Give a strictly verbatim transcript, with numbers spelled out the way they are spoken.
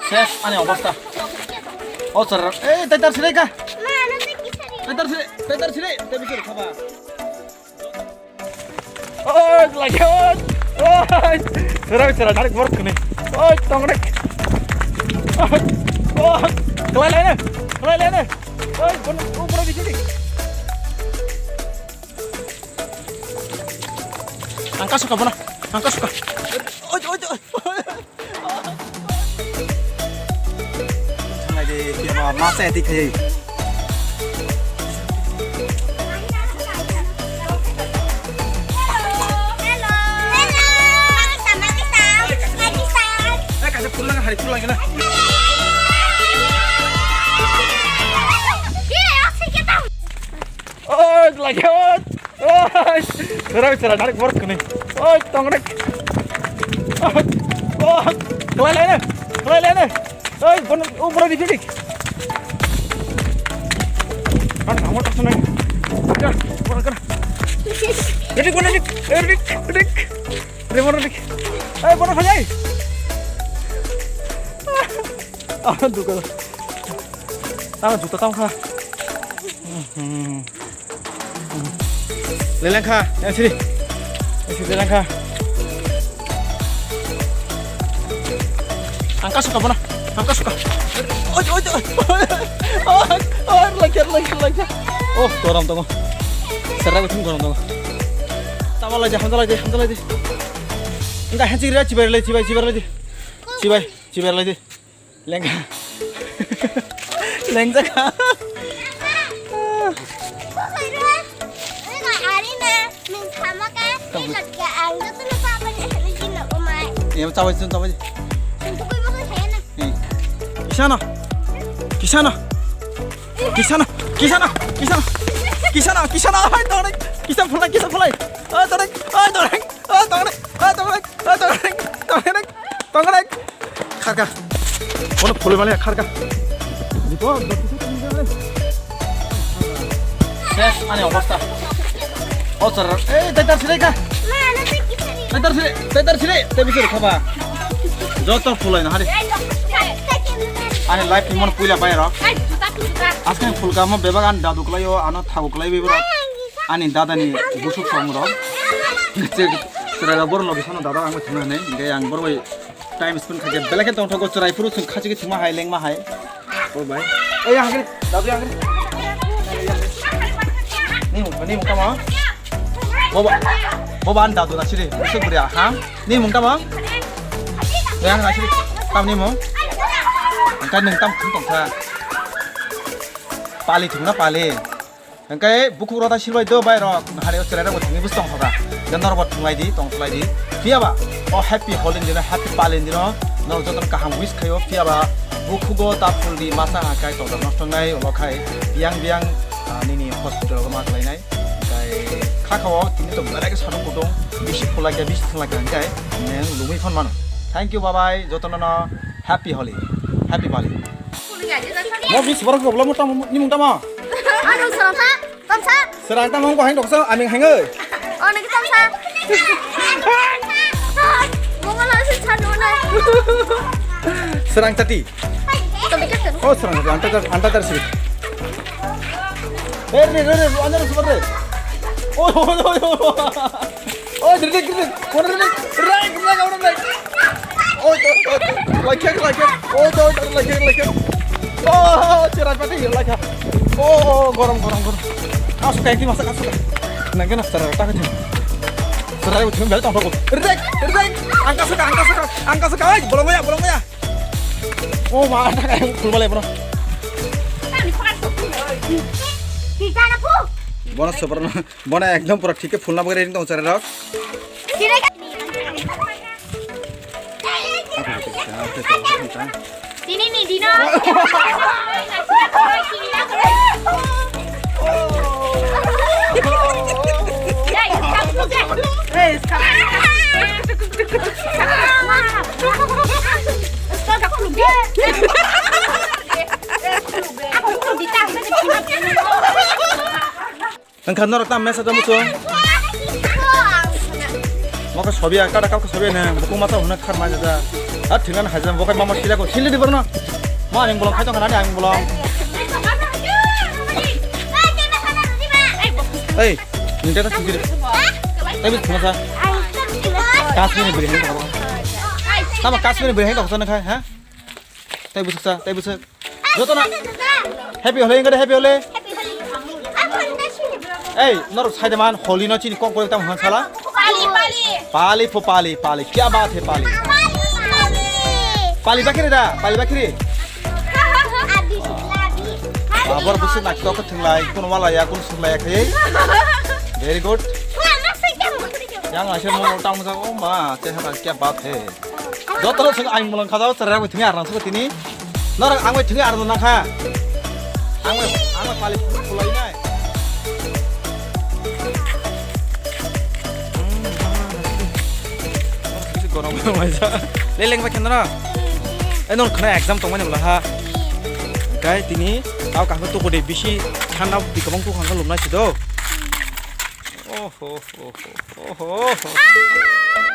Ses ani obostha. O sir, ei taitar sire ka. Taitar sire, taitar sire, taitar sire khaba. Oi, lagi, oi. Oi, serang, serang, tarik borok kene. Oi, tongrek. Oi, oi, kelai lainai, kelai lainai. Oi, bon, oh, borok di sini. Angka suka bona, angka suka. Oi, oi, oi. Thanglaide, kebo masa edik khe. Eh, kaisa phul lang, hari phul lang na. Oi, lagi, oi. Oi, serang, serang, tarik borok kene. Oi, tongrek. Oi, oi, kelai lainai, kelai lainai. Oi, bon, oh, borok di, di. Kan kamu tak senang. Kan, kan, kan. Dik, bon, dik, eh, dik, dik. Dik, bon, dik. Eh, bon, phajai. Ah, duka. Tang juta tang kha. Hmm. Leleng kha, yang sini. Yang sini leleng kha. Angka suka bona, angka suka. Oi, oi, oi. Oh, oh, lagi, lagi, lagi. Oh, gorom tongo. Serai betul gorom tongo. Tama lagi, hamda lagi, hamda lagi. Enggak, hansi kira cibai lagi, cibai, cibai lagi. Cibai, cibai lagi. Lengkha. Lengjakha. Em, chabai, chun chabai. Kisano. Kisano. Kisano. Kisano. Kisano. Kisano. Kisano. Ai, dorek. Kisan phulai, kisan phulai. Ai, dorek. Ai, dorek. Ai, dorek. Ai, dorek. Ai, dorek. Dorek. Tongkha nai. Kharkha. Bono phulwi mali kharkha. Bipo, ses ani obostha. O sir, ei, taitar sire ka. Taitar sire, taitar sire, te bisir khaba. Joto phulai na hari. Ani life ni mon puila bai ro. Askhe phulka mo bebak ani dadu kwlaio, ano thagu kwlai bai bro. Ani dada ni busuk song ro. Sira bor logi sano dada ang thina ne, ge ang bor bai. Time spend khaikhe belai khe tongthogo, chwrai phuru chwng khachigwi thwngma hai, lengma hai. O bai. Ei, yang kiri, dadu yang kiri. Ni mung, ni mung tamo? Boba, boba an dadu na siri, usuk bria, ha? Ni mung tamo? Yang na siri, tam ni mung? Angka nung tam thung tongkha. Pali thung na pali. Hingke bukhuk rok ta silbai do bai rok, hari o chwrai rok bo thwngwi bwswk tongkha. Norok bo thwnglai di, tongthlai di. Phiya ba o happy Holi ni dino, happy Pali ni dino norok jotono kaham wish khaio. Phiya ba bukhugo ta phul di, masa ha kai tongthok nosto wngnai, ulo khai biyang biyang, ah, nini hospital o ma khlainai. Hingke kha kha o tini to belai khe sanuk kutung, bisi phulai khe, bisi thwnglai khe hingke nwng lumui phon mano. Thank you, bye bye, jotono no happy Holi, happy Pali. Mo bis borok rok lo mo tamo ni mung tamo? Ano songsa, tamsa. Serang tamo ko hain doksa ami hain oi. Ono ki tamsa. Mo ngala si chanu na. Serang tati. Tadi ka kan? Oh, serang tati, anta tar, anta tar siri. Eh, re, re, re, anda re, super re. Oh, oh, oh, oh. Oh, direct, direct. Mana direct? Right, right, right, right. Oh, oh, oh, oh. Like, like, like. Oh, oh, oh, like, like. Oh, oh, oh, cherai pati, like. Oh, oh, gorom, gorom, gorom. Asuk kayak di masa kasuk. Nangke na serai tak aja. Serai udah bel tong tong. Direct, direct. Angka suka, angka suka, angka suka. Ay, bolong ya, bolong ya. Oh, ma, tak kayak full balik, bro. Di sana, Bu. Bono super na. Bono ekdom pura thik khe phulna bagwi ready tong chwrai rok. Tini ni dino. Wngkha norok tam mesa tamo chwng. Mokhe sobiya, kada kapkhe sobiya nang, bukhuk masa hwnna khar mai jajak. Ha, thwinani haijam, bo khai mama sila ko, sili di borno. Ma, ani bolong khai tong kha, ani ani bolong. Ei, nung jata sili. Tei bwswk thwngsa. Kasmir ni bwrwi hai tong kha. Tamo Kasmir ni bwrwi hai tong kha, ha? Tei bwswk sa, tei bwswk. Joto na. Happy Holi, engkha de Happy Holi. Ei, norok sai de man, Holi no chini kok kok tam han sala. Pali, pali. Pali po pali, pali. Kya baat hai pali? Pali bakiri da, pali bakiri. Babor busi nak tok thwnglai, kun wala ya, kun sunglai ya khai. Very good. Yang aise mo tang sa, oh ma, te ha kya baat hai. Joto rok swk ang bolong khajao, chwrai bai thwngwi arang swk tini. Norok ang bai thwngwi arang nang kha. Ang bai, ang bai pali khulai nai. Bisi gorom gorom aisa. Leleng bai khendra. Eh, non khna exam tongmani bwla ha. Gai tini tao kangkhe tuku de bisi thanda bikabang tuku kangkhe lumnai sido. Oh, oh, oh, oh, oh, oh.